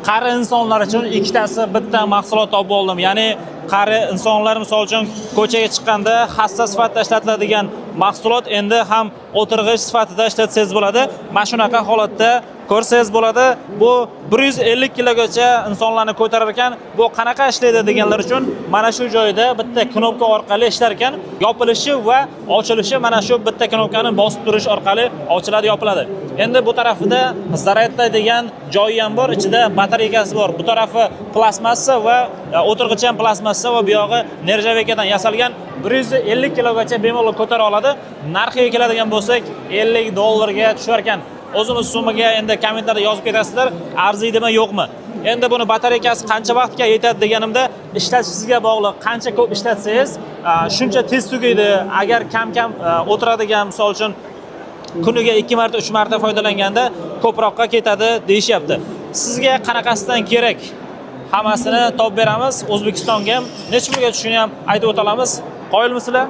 Qari insonlar uchun ikkitasi bitta mahsulot topib oldim. Ya'ni qari insonlar, misol uchun, ko'chaga chiqqanda hassa sifatida ishlatiladigan mahsulot endi ham o'tirg'ich sifatida ishlatsangiz bo'ladi. Mana shunaqa holatda ko'rsangiz bo'ladi. Bu 150 kilogacha insonlarni ko'tarar ekan. Bu qanaqa ishlaydi deganlar uchun mana shu joyda bitta knopka orqali ishlar ekan. Yopilishi va ochilishi mana shu bitta knopkani bosib turish orqali ochiladi, yopiladi. Endi bu tarafida zaryadlaydigan joyi ham bor, ichida batareykasi bor. Bu tarafi plastmassa va o'tirg'ichi ham plastmassa va bu yog'i нержавейка dan yasalgan. 150 kilogacha bemalol ko'tara oladi. Narxiga keladigan bo'lsak, 50 dollarga tushar ekan. O'zimiz summaga endi kommentlarda yozib ketasizlar, arziydimi, yo'qmi. Endi buni batareykasi qancha vaqtga yetadi deganimda, ishlatishingizga bog'liq. Qancha ko'p ishlatsangiz, shuncha tez tugaydi. Agar kam-kam o'tiradigan, misol uchun, kuniga 2 marta, 3 marta foydalanganda ko'proqqa ketadi deyishyapti. Sizga qanaqasidan kerak? Hammasini topib beramiz. O'zbekistonga ham necha pulga tushishini ham aytib o'ta olamiz. Qoyilmisizlar?